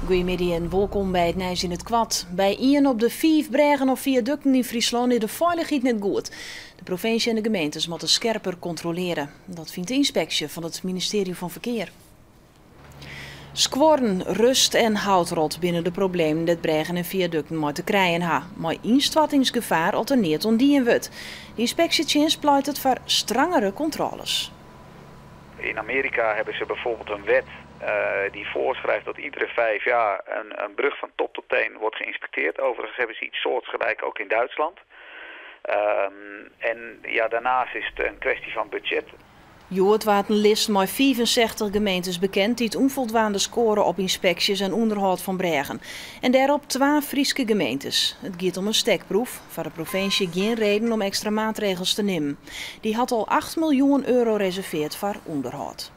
Goeiemiddei en wolkom by it Nijs yn it Koart. By ien op de fiif brêgen of fiadukten yn Fryslân is de feilichheid net goed. De provinsje en de gemeentes moatte skerper kontrolearje. Dat fynt de ynspeksje fan it ministearje fan Ferkear. Skuorren, rust en houtrot binne de problemen dêr't brêgen en fiadukten mei te krijen ha, mei ynstoartingsgefaar as der neat oan dien wurdt. De ynspeksjetsjinst pleitet foar strangere kontrôles. In Amerika hebben ze bijvoorbeeld een wet die voorschrijft dat iedere 5 jaar een brug van top tot teen wordt geïnspecteerd. Overigens hebben ze iets soortgelijk ook in Duitsland. En ja, daarnaast is het een kwestie van budget. Hjoed waard in list mei 65 gemeentes bekend dy't ûnfoldwaande skoare op ynspeksjes en ûnderhâld fan brêgen. En dêrop twa Fryske gemeentes. It giet om in stekproef. Foar de provinsje gjin reden om ekstra maatregels te nimmen. Dy hat al 8 miljoen euro reservearre foar ûnderhâld.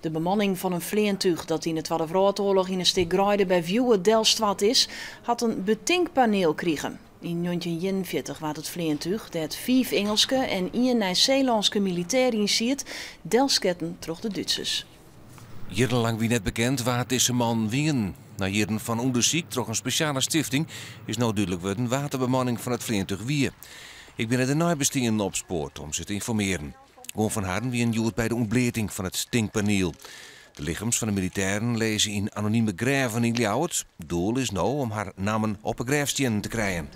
De bemanning fan in fleantúch dat yn de Twadde Wrâldoarloch yn in stik greide by Wiuwert delstoart is, hat in betinkpanel krigen. Yn 1941 waard it fleantúch, dêr't fiif Ingelske en ien Nij-Seelânske militêr yn siet, delsketten troch de Dútsers. Jierrenlang wie net bekend wa't dizze mannen wienen. Nei jierren fan ûndersyk troch in spesjale stifting is no dúdlik wurden wa't de bemanning fan it fleantúch wie. Ek binne de neibesteanden opspoard om se te ynformearjen. Guon fan harren wienen hjoed by de ûntbleating fan it betinkpanel. De lichems fan de militêren lizze yn anonime grêven yn Ljouwert. Doel is no om har nammen op 'e grêfstiennen te krijen.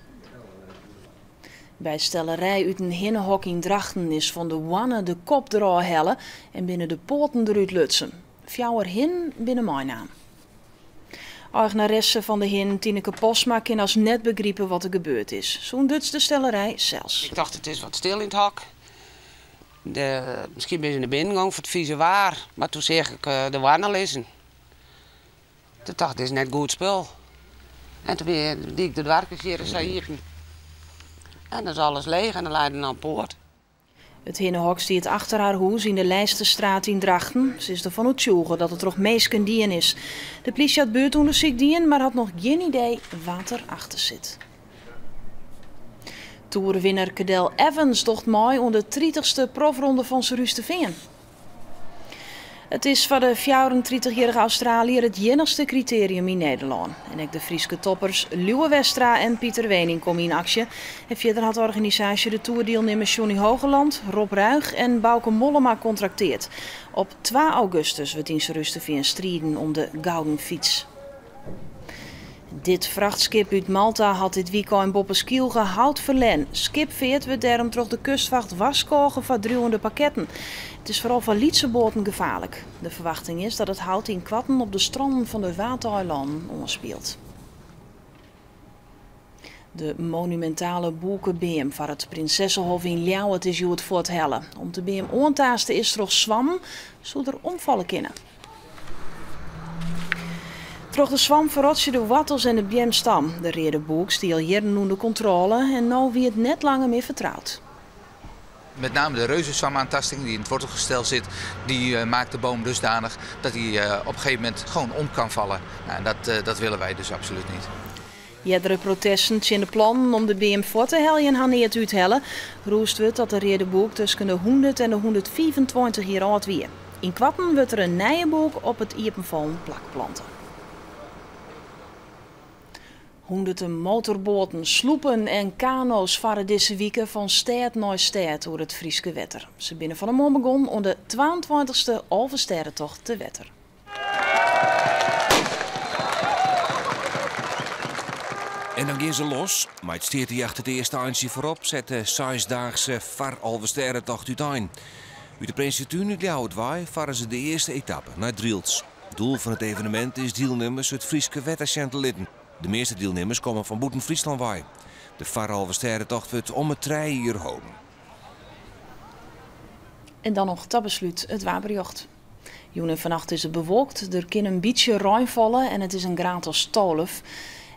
By stellerij út in hinnehok yn Drachten is fan de hoanne de kop derôf helle en binne de poaten derút lutsen. Fjouwer hinnen binne meinaam. Eigenaresse fan de hin, Tineke Posma, kin hast net begripe wat der gebeurd is. Se ûntduts de stellerij sels. Ik tocht, it is wat stil yn it hok. Miskien binne se nei binnen gien foar it fize waar. Mar doe seach ik de hoanne lizzen. Doe tocht ik, dit is net goed spul. En doe die ik de doarkes hjir sa iepen. En dan is alles leech en dan lei der noch in poat. It hinnehok stiet achter har hûs yn de Lijsterstraat yn Drachten. Se is derfan oertsjûge dat it troch minsken dien is. De plysje hat buertûndersyk dien, mar hat noch gjin idee wa't der achter sit. Toerwinner Cadel Evans docht mei oan de 30ste profronde fan Surhústerfean. It is foar de 34-jierrige Australiër it iennichste kriterium yn Nederlân. En ek de Fryske toppers Lieuwe Westra en Pieter Weening komme yn aksje. En fierder hat de organisaasje de toerdielnimmers Johnny Hoogerland, Rob Ruig en Bauke Mollema kontraktearre. Op 2 augustus wurdt yn Surhústerfean striden om de Gouden Fyts. Dit frachtskip út Malta hat dit wykein boppe Skylge hout ferlern. Skipfeart wurdt dêrom troch de kustwacht warskôge foar driuwende pakketten. It is foaral foar lytse boaten gefaarlik. De ferwachting is dat it hout ynkoarten op de strannen fan de Waadeilannen oanspielt. De monumintale bûkebeam foar it Prinsessehof yn Ljouwert is hjoed fuorthelle. Om't de beam oantaaste is troch swammen, soe er omfalle kinne. Troch de swam ferrotsje de woartels en de beamstam. De reade bûk stie al jierren ûnder kontrôle en no wie it net langer mear fertroud. Met name de reuzenzwamaantasting die in het wortelgestel zit, die maakt de boom dusdanig dat hij op een gegeven moment gewoon om kan vallen. Nou, en dat willen wij dus absoluut niet. Eardere protesten tsjin de plannen om de beam fuort te heljen ha neat úthelle. Rûsd wurdt dat de reade bûk tusken de 100 en de 125 jier âld wie. Ynkoarten wurdt der in nije bûk op it iepenfallen plak plante. Hûnderten motorboaten, sloepen en kano's farre dizze wike fan stêd nei stêd oer it Fryske wetter. Se binne fan 'e moarn begûn oan de 22e Alvestêdetocht te wetter. En dan geane se los. Mei it steatejacht it earste eintsje foarop set de seisdaachse Faralvestêdetocht útein. Ut de Prinsetún út Ljouwert wei farre se de earste etappe nei Drylts. Doel fan it evenemint is dielnimmers it Fryske wetter sjen te litten. De measte dielnimmers komme fan bûten Fryslân wei. De Faralvestêdetocht wurdt om 'e 3 jier holden. En dan noch ta beslút it waarberjocht. Jûn en fannacht is it bewolkt, der kin in bytsje rein falle en it is in graad as 12.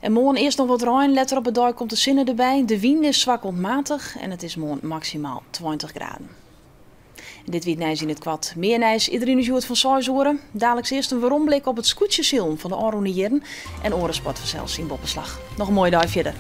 En moarn earst noch wat rein, letter op 'e dei komt de sinne derby. De wyn is swak oant matich en it is moarn maksimaal 20 graden. En dit wie it nijs yn it koart. Mear nijs iedereen is hjoed fan 6 oere. Daliks earst in weromblik op it skûtsjesilen fan de ôfrûne jierren en oare sport fansels yn Boppeslach. Noch in moaie dei fierder.